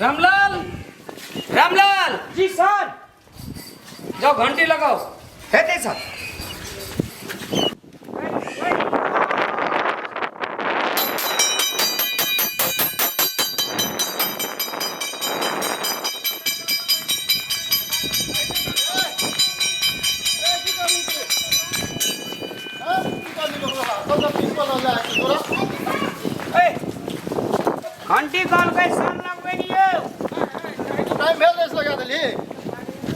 रामलाल, रामलाल। जी sir. जाओ घंटी लगाओ। हेतै सर। घंटी कहलकै सर लगबै लियौ। टाइम भेल रहै से लगा देली।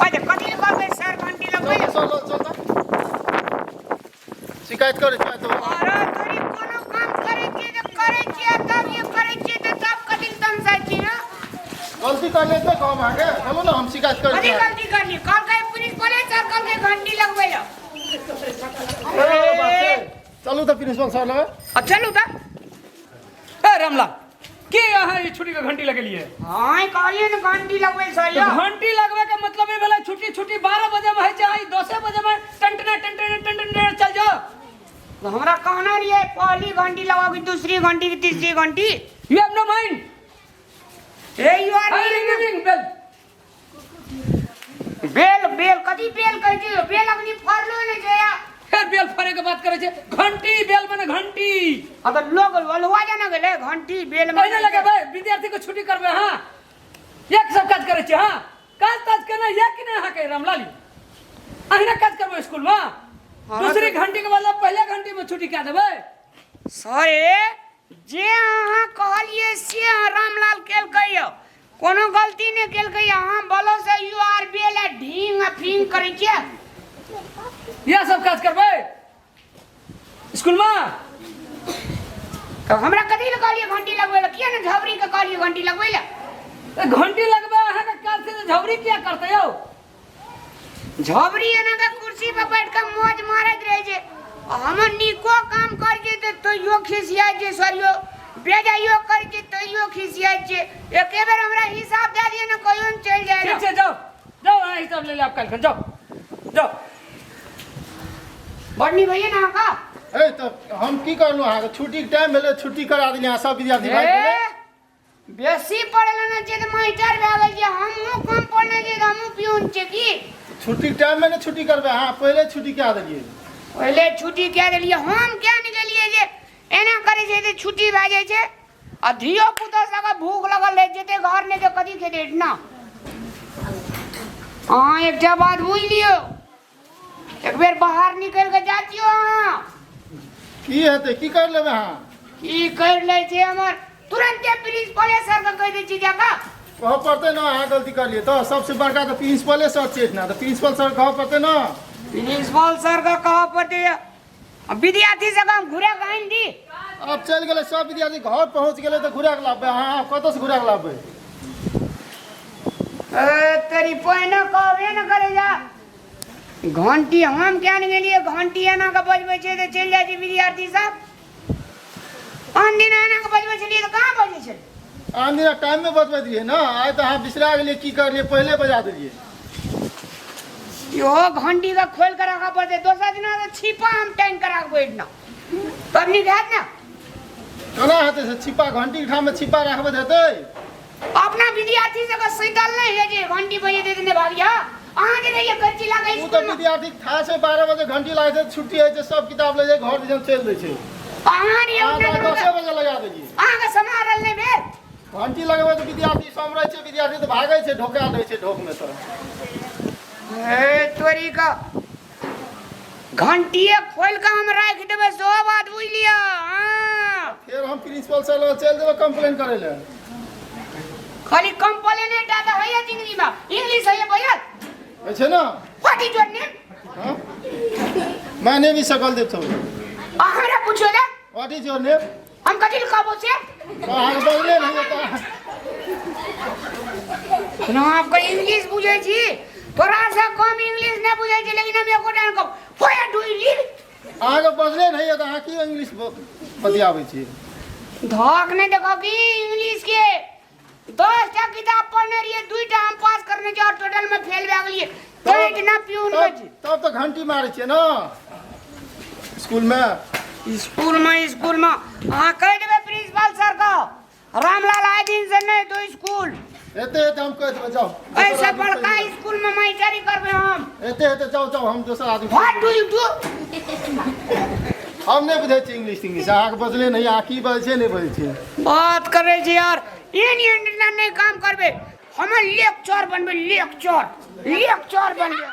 अच्छा, कथी लए कहलकै सर घंटी लगबै लए? चल चल चल, शिकायत करै छियै तो। अरे तोरी, कोनो काम करै छियै तऽ करै छियै, तब ये करै छियै तऽ तब कथी लए तमसाइ छी रे? गलती कर ले तऽ कहब अहाँके, चलू ने, हम शिकायत करै कथी छियै। गलती करली? कहलकै प्रिंसिपले सर कहलकै घंटी लगबै लए। ए, चलू तऽ प्रिंसिपल सर लग। आ चलू तऽ। ए रामलाल, के अहाँ ई छुट्टी के घंटी लगेलिए? हाँ, कहलियै ने घंटी लगबै सर यौ। घंटी लगबै के मतलब ई भेलै छुट्टी, छुट्टी 12 बजे में होइ छै, ई 10 बजे में टंटना टंटना टंटना चल जाओ। तो हमरा कहना रहिए पहली घंटी लगाओ कि दूसरी घंटी कि तीसरी घंटी। You have no mind. A you are I ring ring bell. Bell bell कथी बेल कहै छै? बेल अखनी फड़लो नहि छै या। फेर बेल फड़े के बात करै छै। घंटी बेल माने घंटी। आ तऽ लोग अलुआ जाना गेलै घंटी बेल पहिने लगेबै, विद्यार्थी के छुट्टी करबै। हाँ, एक सब काज करै छी। हाँ, काज ताज केना या कि नहि अहाँके? रामलाल, अहिना काज करबै स्कूल में? हाँ, दूसरी घंटी के बदला पहले घंटी में छुट्टी कए देबै? सर, जे अहाँ कहलियै से रामलाल केलकै यौ, कोनो गलती नहि केलकै। अहाँ बोलो से you आर बेल आ ढींग आ फींग करै छियै। इएह सब काज करबै स्कूल में? तऽ हमरा कथी लए कहलियै घंटी लगबै लए? किया ने झबरी के कहलियै घंटी लगबै लए? तऽ घंटी लगबै अहाँके काज छै तऽ झबरी किया करतै यौ? झबरी एना के कुर्सी पर बैठ के मौज मारैत रहै छै। आ हमर नीको काम करै छै तऽ तैयो खिसियाइ छै सर यौ, बेजाइयो करै छै तैयो खिसियाइ छै। एके बेर हमरा हिसाब दए दिअ ने, कहियो ने चलि जाय। ठीक छै, जाओ जाओ, अहाँ हिसाब ले लेब काल्हिखन, जाओ जाओ। बड़ नीक होइए ने अहाँके। ए, तऽ हम की करलहुँ अहाँके? छुट्टीके टाइम भेलै, छुट्टी करा देलियै अहाँ सब विद्यार्थी भागि गेलै। बेसी पढ़ल ने छै तऽ मास्टर भए गेल छै, हमहूँ कम पढ़ने छियै तऽ हमहूँ पियून छियै की? छुट्टीके टाइममे ने छुट्टी करबै, अहाँ पहिले छुट्टी कए देलियै। पहिले छुट्टी कए देलियै? हम किया ने गेलियै जे एना करै छै तऽ छुट्टी भए जाइ छै। आ धियो पुतो सबके भूख लगल रहै जेतै घर, नहि तऽ कथी खेतै एहिठिना? अहाँ एकटा बात बुझि लियौ, एक बेर बाहर निकलि कऽ जा दियौ अहाँ। की हेतै? की कर लेबै अहाँ? की करि लै छै हमर? तुरन्ते प्रिंसिपले सर के कहि दै छी जाकऽ। कहऽ पड़तै ने, अहाँ गलती करलियै तऽ सबसे बड़का तऽ प्रिंसिपले सर छै ने, तऽ प्रिंसिपल सर कहऽ पड़तै ने। प्रिंसिपल सर के कहऽ पड़तै आ विद्यार्थी सबके हम घुरा कऽ आनि दी। आब चलि गेलै सब विद्यार्थी, घर पहुँच गेलै तऽ घुरा कऽ लाबबै अहाँ? आब कतऽसँ घुरा कऽ लाबबै? ए तेरी, पहिने कहबे ने करै जा। घंटी हम किया ने गेलियै? घंटी एना कऽ बजबै छै तऽ चलि जाइ छै विद्यार्थी सब। आन दिन एना कऽ बजबै छलियै तऽ कहाँ बजै छलै? आन दिना टाइममे बजबैत रहियै ने, आइ तऽ अहाँ बिसरा गेलियै। की करलियै, पहिले बजा देलियै। इहो घंटी के खोलि कऽ राखऽ पड़तै। दोसर दिना तऽ छिपा हम टाँगि कऽ राखबै एहिठिना, तब नीक हैत ने? केना हेतै से छिपा? घंटीके ठाममे छिपा राखबै तऽ हेतै? अपना विद्यार्थी सबके सैतल नहि है जे घंटी बजेतै तऽ नहि भागिया। अहाँ जे रहियै करची लागै ओ तऽ स्कूलमे। विद्यार्थी थाह छै, 12 बजे घंटी लागै छै, छुट्टी होइ छै, सब किताब ले जाइ घर दिसन चलि दै छै। अहाँ रहियै अहाँ उठने तऽ तऽ 10 बजे लगा देलियै। अहाँके सम्हारल नहि भेल। घंटी लगेबै तऽ विद्यार्थी सम्हरै छै? विद्यार्थी तऽ भागै छै, ढोका दै छै ढोकमे तऽ। हे तोरी का, घंटिए खोलि कऽ हम राखि देबै, सेहो बात बुझि लिअ। हाँ। फेर हम प्रिंसिपल सर लग चलि जेबै कंप्लेन करै लए। खाली कंप्लेन टा तऽ होइए जिंदगीमे, इंग्लिश होइए बजल? होइ छै ने। What is your name? हाँ? My name is Sakal Dev Chaudhary. आ हमरा पूछो ने। What is your name? हम कथी लए कहबो से? अहाँके बजले नहि तऽ। ना आपके इंग्लिश बुझै छी, तोरा से कम इंग्लिश नहि बुझै छी, लेकिन हम एकोटा नहि कहब। Where do you live? अहाँके बजले नहि तऽ अहाँ की इंग्लिश बतियाबै छी? धक नहि देखो कि इंग्लिश के 10टा किताब पढ़ने रहियै, 2टा हम पास करने छी और टोटल में फेल भए गेलियै। तैं ना प्यून में छी। तब तऽ घंटी मारै छियै ने स्कूलमे। स्कूलमे अहाँ कहि देबै प्रिंसिपल सर के, रामलाल आइ दिन से नहि तो स्कूल। एते हेतै हम कहि देबै जाउ। एहिसँ बड़का स्कूल में मास्टरी करबै हम। एते हेतै, जाउ जाउ, हम दोसर आदमी। What do you do? हम नहि बुझै छी इंग्लिश इंग्लिश, अहाँके बजले नहि, अहाँ की बजै छियै नहि बजै छियै। बात करै छी यार, एहन एहन नहि काम करबै। हमर लेक्चर बनबै, लेक्चर, लेक्चर बनबै।